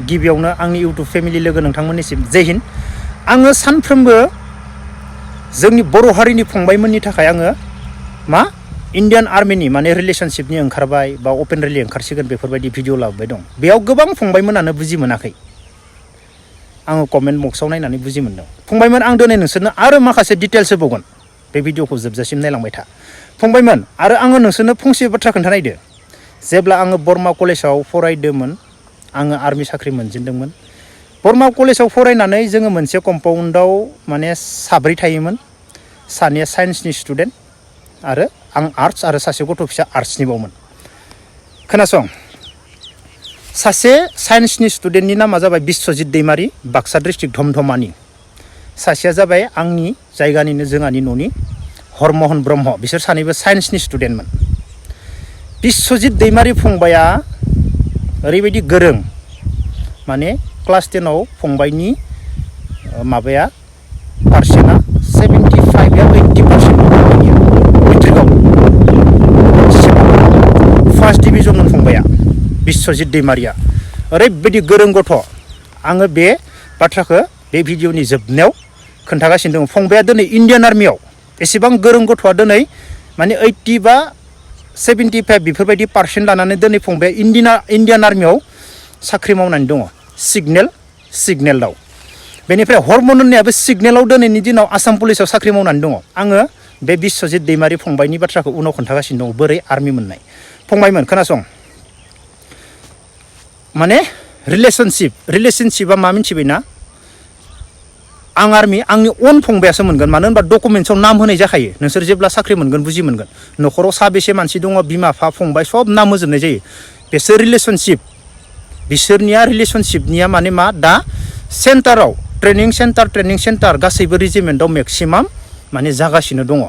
गिबियावनो आंनि YouTube family लोगो नोंथांमोननिसिम जय हिन्द। आङो सानफ्रोमबो जोंनि बर' हारिनि फंबायमोननि थाखाय आङो मा इन्डियान आर्मिनि माने रिलेशनशिपनि ओंखारबाय बा अपेन रेलि ओंखारसिगोन बेफोरबायदि भिडिअ लाबोबाय दं। बेयाव गोबां फंबायमोनानो बुजि मोनाखै। आङो कमेन्ट बक्सआव नायनानै बुजि मोनदों। फंबायमोन आं दिनै नोंसोरनो आरो माखासे डिटेल्स होबावगोन। बे भिडिअखौ जोबजासिम नायलांबाय था। फंबायमोन आरो आङो नोंसोरनो फंसे बाथ्रा खोन्थानायदो। जेब्ला आङो बर्मा कलेजाव फरायदोंमोन आङो आर्मि साख्रि मोनजेनदोंमोन। बर्मा कलेजाव फरायनानै जोङो मोनसे कम्पाउन्डआव माने साब्रै थायोमोन। सानैया साइन्सनि स्टुडेन्ट आरो आं आर्ट्स आरो सासे गथ' फिसा आर्ट्सनिबावमोन। खोनासं, सासे साइन्सनि स्टुडेन्टनि नामा जाबाय बिस्वजित दैमारि, बाक्सा डिस्ट्रिक्ट धमधमानि। सासेया जाबाय आंनि जायगानिनो जोंहानि न'नि हरमहन ब्रह्म। बिसोर सानैबो साइन्सनि स्टुडेन्टमोन। बिस्वजित दैमारि फंबाया ओरैबायदि गोरों माने क्लास 10आव फंबायनि माबाया पार्सेन्टआ 75 या 80% मेट्रिकआव फार्स्ट डिभिजनमोन फंबाया बिस्वजित दैमारिया। ओरैबायदि गोरों गथ'। आङो बे बाथ्राखौ बे भिडिअनि जोबनायाव खोन्थागासिनो दङ। फंबाया दिनै इण्डियान आर्मियाव एसेबां गोरों गथ'आ दिनै माने 80 बा 75 बेफोरबायदि पार्सेन्ट लानानै दिनै फंबाया इण्डियान आर्मियाव साख्रि मावनानै दङ। सिगनेलाव। बेनिफ्राय हरमन होननायाबो सिगनेलाव दिनैनि दिनाव आसाम पुलिसाव साख्रि मावनानै दङ। आङो बे बिस्वजित दैमारि फंबायनि बाथ्राखौ उनाव खोन्थागासिनो दङ बोरै आर्मि मोननाय। फंबायमोन खोनासं, माने रिलेशनशिपआ मा मिथिबायना? आं आर्मि आंनि अन फंबायासो मोनगोन। मानो होनबा डकुमेन्ट्सआव नाम होनाय जाखायो। नोंसोर जेब्ला साख्रि मोनगोन बुजि मोनगोन। न'खराव साबेसे मानसि दङ, बिमा बिफा फंबाय सब नाम होजोबनाय जायो। बेसोर रिलेशनशिप, बिसोरनिया रिलेशनशिपनिया माने मा दा सेन्टाराव ट्रेनिं सेन्टार गासैबो रेजिमेन्टआव मेक्सिमाम माने जागासिनो दङ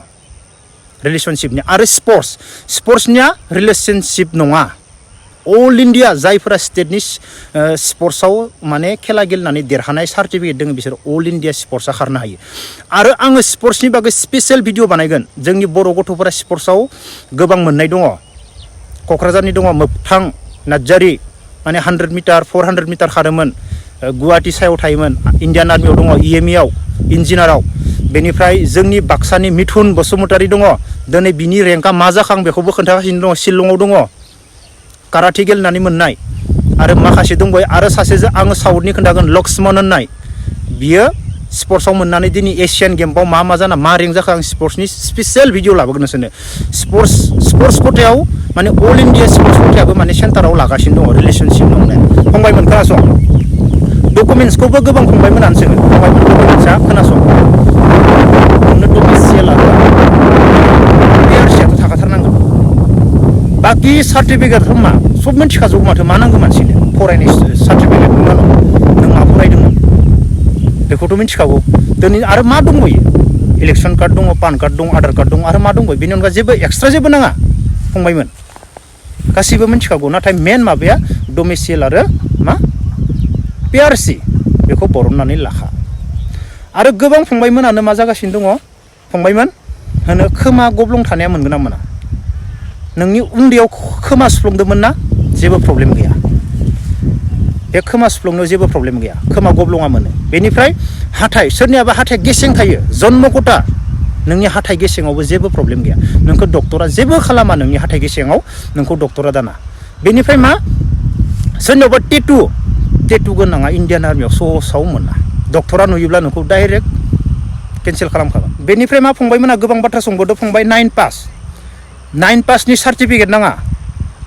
रिलेशनशिपनि। आरो स्पर्ट्सनिया रिलेशनशिप नङा। अल इण्डिया जायफोरा स्टेटनि स्पर्ट्सआव माने खेला गेलेनानै देरहानाय सार्टिफिकेट दङ बिसोर अल इण्डिया स्पर्ट्सआ खारनो हायो। आरो आङो स्पर्ट्सनि बागै स्पेसियेल भिडिअ बानायगोन। जोंनि बर' गथ'फोरा स्पर्ट्सआव गोबां मोननाय दङ। क'क्राझारनि दङ मोगथां नार्जारि, माने 100 मिटार 400 मिटार खारोमोन। गुवाहाटि सायाव थायोमोन। इण्डियान आर्मियाव दङ, EMEआव इन्जिनियाराव। बेनिफ्राय जोंनि बाक्सानि मिथुन बसुमतारी दङ। दिनै बिनि रेंकआ मा जाखां बेखौबो खोन्थागासिनो दङ। शिलंआव दङ काराटे गेलेनानै मोननाय। आरो माखासे दंबावो। आरो सासे आङो साउथनि खोन्थागोन, लक्ष्मण होननाय। बियो स्पर्ट्सआव मोननानै दिनै एसियान गेमआव मा जाना मा रेंक जाखो आं स्पर्ट्सनि स्पेसियेल भिडिअ लाबोगोन नोंसोरनो। स्पर्ट्स खथायाव माने अल इण्डिया स्पर्ट्स खथायाबो माने सेन्टाराव लागासिनो दङ रिलेशनशिप दंनाय। फंबायमोन खोनासं, डकुमेन्ट्सखौबो गोबां फंबायमोनानो सोङो। फंबायमोन डकुमेन्ट्सआ खोनासं, नोंनो डकुमेन्ट्स PRCआथ' थाखाथारनांगोन। बाखि सार्टिफिकेट मा सब मिथिखाजोबो माथो मा नांगौ मानसिनो। फरायनाय सार्टिफिकेट नों मा फरायदोंमोन बेखौथ' मिथिखागौ। दिनै आरो मा दंबायो? इलेक्सन कार्ड दङ, पान कार्ड दं, आधार कार्ड दं, आरो मा दंबायो? बेनि अनगा जेबो एक्सट्रा जेबो नाङा फंबायमोन। गासैबो मिथिखागौ। नाथाय मेन माबाया डमिसिल आरो मा PRC बेखौ बरननानै लाखा। आरो गोबां फंबायमोनानो मा जागासिनो दङ फंबायमोन होनो खोमा गब्लं थानाया मोनगोन ना मोना? नोंनि उन्दैयाव खोमा सुफ्लंदोंमोन ना? जेबो प्रब्लेम गैया। बे खोमा सुफ्लंनायाव जेबो प्रब्लेम गैया। खोमा गब्लङा मोनो। बेनिफ्राय हाथाइ, सोरनियाबा हाथाइ गेसें थायो जन्मगथा। नोंनि हाथाइ गेसेङावबो जेबो प्रब्लेम गैया। नोंखौ डक्टरा जेबो खालामा नोंनि हाथाइ गेसेङाव नोंखौ डक्टरा दाना। बेनिफ्राय मा सोरनियावबा टेटु गोनाङा इण्डियान आर्मियाव सहसाव मोना। डक्टरा नुयोब्ला नोंखौ डाइरेक्ट केन्सेल खालामखागोन। बेनिफ्राय मा फंबायमोना गोबां बाथ्रा सोंबावदों। फंबाय 9 पासनि सार्टिफिकेट नाङा,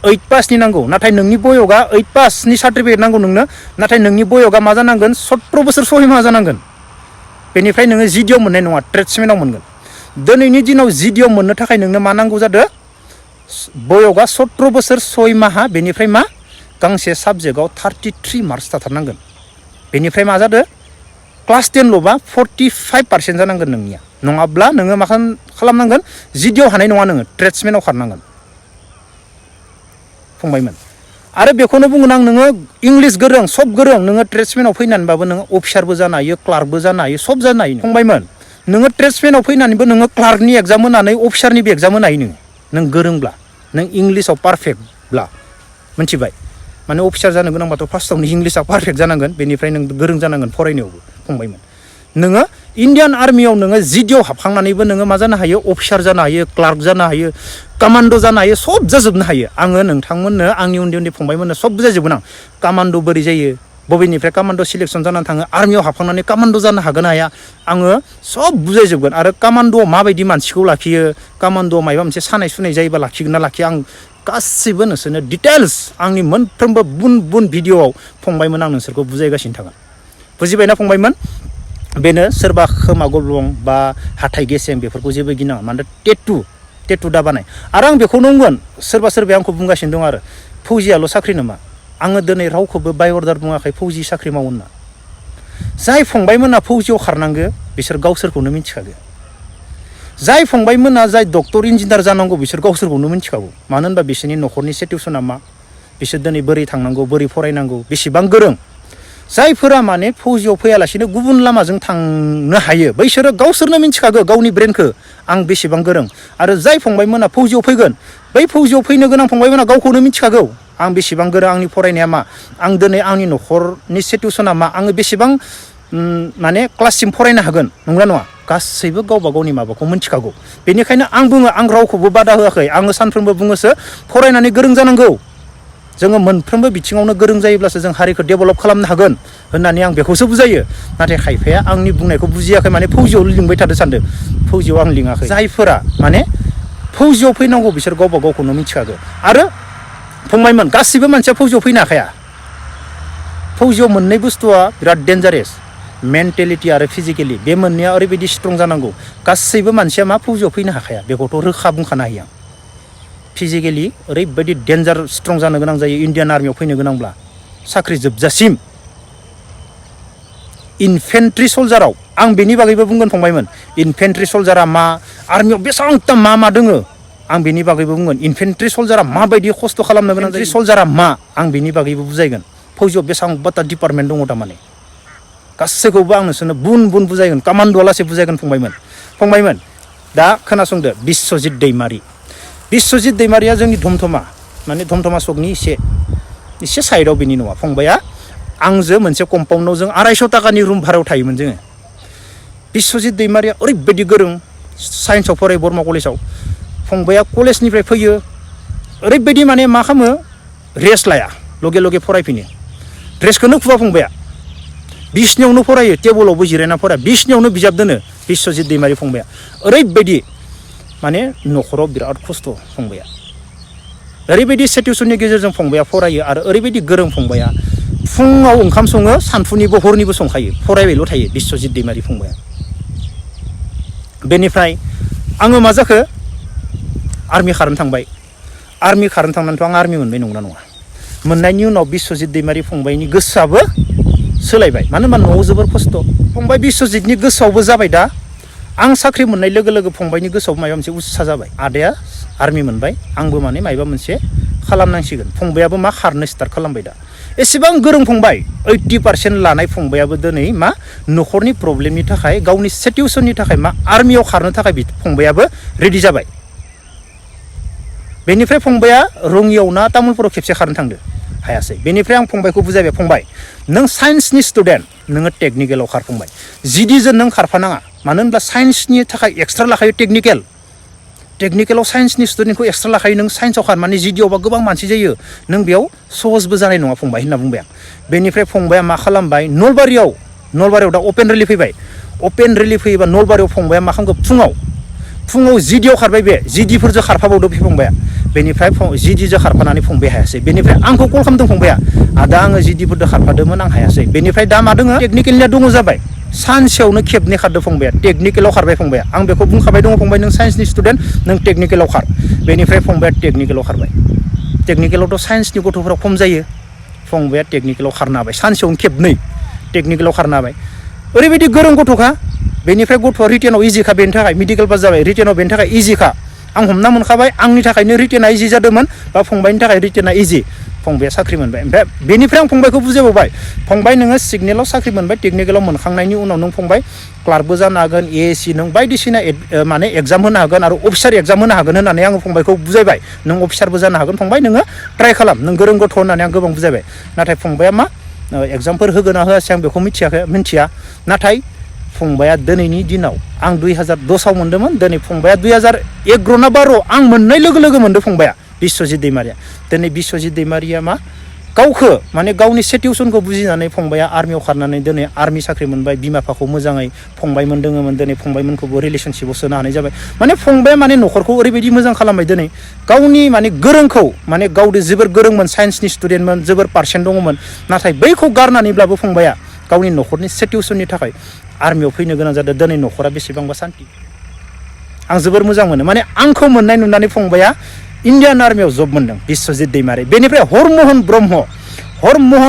8 पासनि नांगौ। नाथाय नोंनि बयगआ 8 पासनि सार्टिफिकेट नांगौ नोंनो। नाथाय नोंनि बयगआ मा जानांगोन? 17 बोसोर 6 माह जानांगोन। बेनिफ्राय नोङो जिडिअ मोननाय नङा, ट्रेडसमेनाव मोनगोन। दिनैनि दिनाव जिडिअ मोननो थाखाय नोंनो मा नांगौ जादों? बयगआ 17 बोसोर 6 माहा। बेनिफ्राय मा गांसे साबजेक्टआव 33 मार्क्स थाथारनांगोन। बेनिफ्राय मा जादों? क्लास 10 ल'बा 45% जानांगोन नोंनिया। नङाब्ला नोङो मा खालामनांगोन? जिडिअ हानाय नङा, नोङो ट्रेडसमेनाव खारनांगोन फंबायमोन। आरो बेखौनो बुंगोन आं, नोङो इंलिस गोरों सब गोरों, नोङो ट्रेडसमेनाव फैनानैबाबो नोङो अफिसारबो जानो हायो, क्लार्कबो जानो हायो, सब जानो हायो फंबायमोन। नोङो ट्रेडसमेनाव फैनानैबो नोङो क्लार्कनि एग्जाम होनानै अफिसारनिबो एग्जाम होनो हायो नों गोरोंब्ला, नों इंलिसाव पारफेक्टब्ला। मिथिबाय? माने अफिसार जानो गोनांबाथ' फार्स्टआवनो इंलिशआ पारफेक्ट जानांगोन बेनिफ्राय नों गोरों जानांगोन फरायनायावबो फंबायमोन नोङो इण्डियान आर्मियाव नोङो जिडिअ हाबखांनानैबो नोङो मा जानो हायो अफिसार जानो हायो क्लार्क जानो हायो कमान्ड' जानो हायो सब जाजोबनो हायो आङो नोंथांमोननो आंनि उन्दै उन्दै फंबायमोननो सब बुजायजोबगोन आं कमान्ड' बोरै जायो बबेनिफ्राय कमान्ड' सिलेक्सन जानानै थाङो आर्मियाव हाबखांनानै कमान्ड' जानो हागोन हाया आङो सब बुजायजोबगोन आरो कमान्ड'आव माबायदि मानसिखौ लाखियो कमान्ड'आव माबा मोनसे सानाय सुनाय जायोबा लाखिगोन ना लाखिया आं गासैबो नोंसोरनो डिटेल्स आंनि मोनफ्रोमबो बुन बुन भिडिअ'आव फंबायमोन आं नोंसोरखौ बुजायगासिनो थागोन बुजिबायना फंबायमोन बेनो सोरबा खोमा गब्लं बा हाथाइ गेसें बेफोरखौ जेबो गिनाङा मानोना टेटु दा बानाय आरो आं बेखौनो बुंगोन सोरबाया आंखौ बुंगासिनो दं आरो फौजियाल' साख्रि नामा आङो दिनै रावखौबो बाय अर्डार बुङाखै फौजि साख्रि मावो होनना जाय फंबायमोना फौजियाव खारनांगो बिसोर गावसोरखौनो मिथिखागो जाय फंबायमोना जाय डक्टर इन्जिनियार जानांगौ बिसोर गावसोरखौनो मिथिखागौ मानो होनबा बिसोरनि न'खरनि सिटुएसना मा बिसोर दिनै बोरै थांनांगौ बोरै फरायनांगौ बेसेबां गोरों जायफोरा माने फौजियाव फैयालासिनो गुबुन लामाजों थांनो हायो बैसोरो गावसोरनो मिथिखागो गावनि ब्रेनखौ आं बेसेबां गोरों आरो जाय फंबायमोना फौजियाव फैगोन बै फौजियाव फैनो गोनां फंबायमोना गावखौनो मिथिखागौ आं बेसेबां गोरों आंनि फरायनाया मा आं दिनै आंनि न'खरनि सिटुएसना मा आङो बेसेबां माने क्लाससिम फरायनो हागोन नंगौना नङा गासैबो गावबा गावनि माबाखौ मिथिखागौ बेनिखायनो आं बुङो आं रावखौबो बादा होआखै आङो सानफ्रोमबो बुङोसो फरायनानै गोरों जानांगौ जोङो मोनफ्रोमबो बिथिङावनो गोरों जायोब्लासो जों हारिखौ डेभेलप खालामनो हागोन होननानै आं बेखौसो बुजायो नाथाय खायफाया आंनि बुंनायखौ बुजियाखै माने फौजियाव लिंबाय थादो सानदों फौजियाव आं लिङाखै जायफोरा माने फौजियाव फैनांगौ बिसोर गावबा गावखौनो मिथिखागौ आरो फंबायमोन गासिबो मानसिया फौजियाव फैनो हाखाया फौजियाव मोननै बुस्थुआ बिराद डेन्जारेस मेन्टेलिटि आरो फिजिकेलि बे मोननैया ओरैबायदि स्ट्रं जानांगौ गासैबो मानसिया मा फौजियाव फैनो हाखाया बेखौथ' रोखा बुंखानो हायो आं फिजिकेलि ओरैबायदि डेन्जार स्ट्रं जानो गोनां जायो इण्डियान आर्मियाव फैनो गोनांब्ला साख्रि जोबजासिम इनफेन्ट्रि सल्जाराव आं बेनि बागैबो बुंगोन फंबायमोन इनफेन्ट्रि सल्जारा मा आर्मियाव बेसेबांथा मा दोङो आं बेनि बागैबो बुंगोन इनफेन्ट्रि सल्जारा माबायदि खस्थ' खालामनो गोनां जायो सल्जारा मा आं बेनि बागैबो बुजायगोन फौजियाव बेसेबांबाथा डिपार्टमेन्ट दङ थारमाने गासैखौबो आं नोंसोरनो बुन बुजायगोन कामान्ड'आ लासै बुजायगोन फंबायमोन दा खोनासंदो बिस्वजित दैमारिया जोंनि धमधमा माने धमधमा सकनि एसे साइडआव बेनि नङा फंबाया आंजों मोनसे कम्पाउन्डआव जों 250 थाखानि रुम भारायाव थायोमोन जोङो बिस्वजित दैमारिया ओरैबायदि गोरों साइन्सआव फरायो बर्मा कलेजाव फंबाया कलेजनिफ्राय फैयो ओरैबायदि माने मा खालामो रेस्ट लाया लगे फरायफिनो ड्रेसखौनो खुवा फंबाया बिसनायावनो फरायो टेबोलावबो जिरायना फराया बिसनायावनो बिजाब दोनो बिस्वजित दैमारि फंबाया ओरैबायदि माने न'खराव बिराद खस्थ' फंबाया ओरैबायदि सिटुएसननि गेजेरजों फंबाया फरायो आरो ओरैबायदि गोरों फंबाया फुङाव ओंखाम सङो सानफुनिबो हरनिबो संखायो फरायबायल' थायो बिस्वजित दैमारि फंबाया बेनिफ्राय आङो मा जाखो आर्मि खारनो थांनानैथ' आं आर्मि मोनबाय नंगौना नङा मोननायनि उनाव बिस्वजित दैमारि फंबायनि गोसोआबो सोलायबाय मानो होनबा न'आव जोबोर खस्थ' फंबाय बिस्वजितनि गोसोआवबो जाबाय दा आं साख्रि मोननाय लोगो फंबायनि गोसोआव माबा मोनसे उत्सा जाबाय आदाया आर्मि मोनबाय आंबो माने माबा मोनसे खालामनांसिगोन फंबायाबो मा खारनो स्टार्ट खालामबाय दा एसेबां गोरों फंबाय 80% लानाय फंबायाबो दिनै मा न'खरनि प्रब्लेमनि थाखाय गावनि सिटुएसननि थाखाय मा आर्मियाव खारनो थाखाय फंबायाबो रेडि जाबाय बेनिफ्राय फंबाया रङियाव ना तामुलपुराव खेबसे खारनो थांदो हायासै बेनिफ्राय आं फंबायखौ बुजायबाय फंबाय नों साइन्सनि स्टुडेन्ट नोङो टेकनिकेलाव खार फंबाय जिडिजों नों खारफानाङा मानो होनब्ला साइन्सनि थाखाय एक्सट्रा लाखायो टेकनिकेलाव साइन्सनि स्टुडेन्टखौ एक्सट्रा लाखायो नों साइन्सआव खार माने जिडिआवबा गोबां मानसि जायो नों बेयाव सहसबो जानाय नङा फंबाय होनना बुंबाय आं बेनिफ्राय फंबाया मा खालामबाय नलबारियाव दा अपेन रिलि फैबाय अपेन रिलि फैयोबा नलबारियाव फंबाया मा खालामगोन फुङाव जिडिआव खारबाय बे जिडिफोरजों खारफाबावदो फंबाया बेनिफ्राय जिडिजों खारफानानै फंबाय हायासै बेनिफ्राय आंखौ कल खालामदों फंबाया आदा आङो जिडिफोरजों खारफादोंमोन आं हायासै बेनिफ्राय दा मा दङ टेकनिकेलनिया दङ जाबाय सानसेयावनो खेबनै खारदों फंबाया टेकनिकेलाव खारबाय फंबाया आं बेखौ बुंखाबाय दङ फंबाय नों साइन्सनि स्टुडेन्ट नों टेकनिकेलाव खार बेनिफ्राय फंबाया टेकनिकेलाव खारबाय टेकनिकेलावथ' साइन्सनि गथ'फोरा खम जायो फंबाया टेकनिकेलाव खारनो हाबाय सानसेयावनो खेबनै टेकनिकेलाव खारनो हाबाय ओरैबायदि गोरों गथ'खा बेनिफ्राय गथ'आ रिटेनाव इजिखा बेनि थाखाय मेडिकेल पास जाबाय रिटेनाव बेनि थाखाय इजिखा आं हमना मोनखाबाय आंनि थाखायनो रिटेना इजि जादोंमोन बा फंबायनि थाखाय रिटेना इजि फंबाया साख्रि मोनबाय ओमफ्राय बेनिफ्राय आं फंबायखौ बुजायबावबाय फंबाय नोङो सिगनेलाव साख्रि मोनबाय टेकनिकेलाव मोनखांनायनि उनाव नों फंबाय क्लार्कबो जानो हागोन एएसि नों बायदिसिना माने एग्जाम होनो हागोन आरो अफिसार एग्जाम होनो हागोन होननानै आङो फंबायखौ बुजायबाय नों अफिसारबो जानो हागोन फंबाय नोङो ट्राइ खालाम नों गोरों गथ' होननानै आं गोबां बुजायबाय नाथाय फंबाया मा एग्जामफोर होगोन ना होआसै आं बेखौ मिथिया नाथाय फंबाया दिनैनि दिनाव आं 2010आव मोन्दोंमोन दिनै फंबाया 2011 ना 12 आं मोननाय लोगो लोगो मोनदों फंबाया बिश्वजित दैमारिया दिनै बिश्वजित दैमारिया मा गावखौ माने गावनि सिचुवेसनखौ बुजिनानै फंबाया आर्मियाव खारनानै दिनै आर्मि साख्रि मोनबाय बिमा बिफाखौ मोजाङै फंबायमोन दोङोमोन दिनै फंबायमोनखौबो रिलेसनशिपआव सोनो हानाय जाबाय माने फंबाया माने न'खरखौ ओरैबायदि मोजां खालामबाय दिनै गावनि माने गोरोंखौ माने गावदो जोबोर गोरोंमोन साइन्सनि स्टुडेन्टमोन जोबोर पार्सेन्ट दङमोन नाथाय बैखौ गारनानैब्लाबो फंबाया गावनि न'खरनि सिचुवेसननि थाखाय आर्मियाव फैनो गोनां जादों दिनै न'खरा बेसेबांबा सान्थि आं जोबोर मोजां मोनो माने आंखौ मोननाय नुनानै फंबाया इण्डियान आर्मियाव जब मोनदों बिश्वजित दैमारि बेनिफ्राय हरमोहन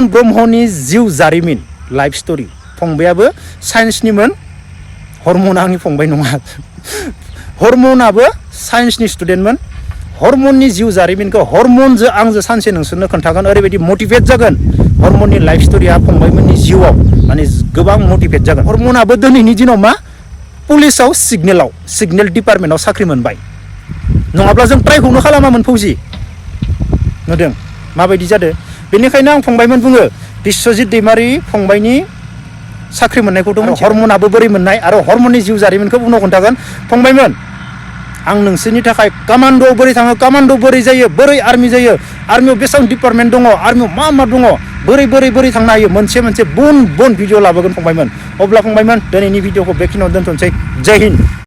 ब्रह्मनि जिउ जारिमिन लाइफ स्ट'रि फंबायाबो साइन्सनिमोन हरमना आंनि फंबाय नङा हरमनाबो साइन्सनि स्टुडेन्टमोन हरमननि जिउ जारिमिनखौ हरमनजों आंजों सानसे नोंसोरनो खोन्थागोन ओरैबायदि मटिभेट जागोन हरमननि लाइफ स्ट'रिया फंबायमोननि जिउआव माने गोबां मटिभेट जागोन हरमनाबो दिनैनि दिनाव मा पुलिसाव सिगनेल डिपार्टमेन्टआव साख्रि मोनबाय नङाब्ला जों ट्राइखौनो खालामामोन फौजि नुदों माबायदि जादों बेनिखायनो आं फंबायमोन बुङो बिश्वजित दैमारि फंबायनि साख्रि मोननायखौथ' हरमनाबो बोरै मोननाय आरो हरमननि जिउ जारिमिनखौ उनाव खोन्थागोन फंबायमोन आं नोंसोरनि थाखाय कामान्ड'आव बोरै थाङो कामान्ड' बोरै जायो बोरै आर्मि जायो आर्मियाव बेसेबां डिपार्टमेन्ट दङ आर्मियाव मा दङ बोरै थांनो हायो मोनसे बुन भिडिअ लाबोगोन फंबायमोन अब्ला फंबायमोन दिनैनि भिडिअखौ बेखिनियाव दोनथ'नोसै जय हिन्द